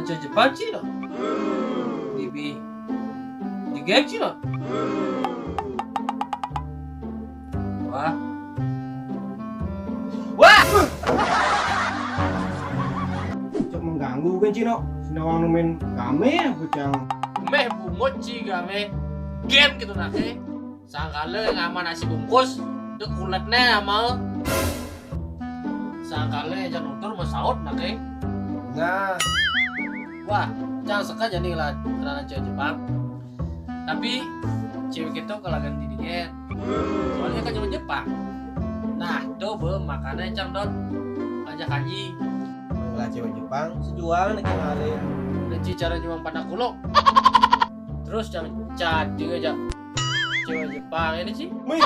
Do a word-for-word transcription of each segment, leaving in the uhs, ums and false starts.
Cewek Jepang, Ci, no. Bibi. Digek, Ci, no. Wah. Wah! Cok mengganggu kan, Ci, no? Sing nawang nemen game apa, Cang? Meh bungut, Ci, game. Game gitu, nake. Sangkala yang ama nasi bungkus, itu kulitnya ama. Sangkala yang nutur masaut, nake. Nah. Wah, Cang seka jadi lah karena cewek Jepang. Tapi cewek itu kalau ganti dikit. Soalnya kan cuma Jepang. Nah, tuh be makannya Cang dot aja kanji. Lah cewek Jepang sejual nih kali. Dan ci cara cuma pada kuluk. Terus Cang chatting aja. Cewek Jepang ini sih. Mih,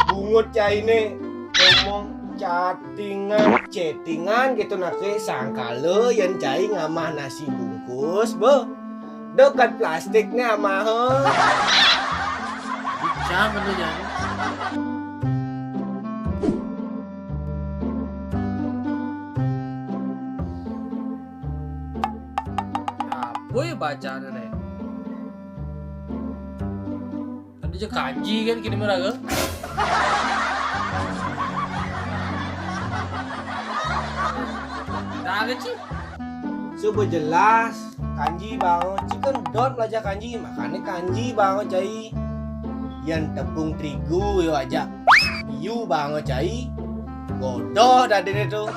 bungut cai ini ngomong chattingan, chattingan gitu, nake. Sangkala yang cai ngamah nasi bungkus, be. Dekat plastiknya amah. Jangan lu jangan. Apa ya bacaannya nih? Tadi aja kanji kan kini mah raga. Nah, kan sih. Coba jelas, kanji banget. Ci kan dot belajar kanji, makanya kanji banget cai. Yang tepung terigu yo aja. Yu banget cai. Bodoh dadine tuh.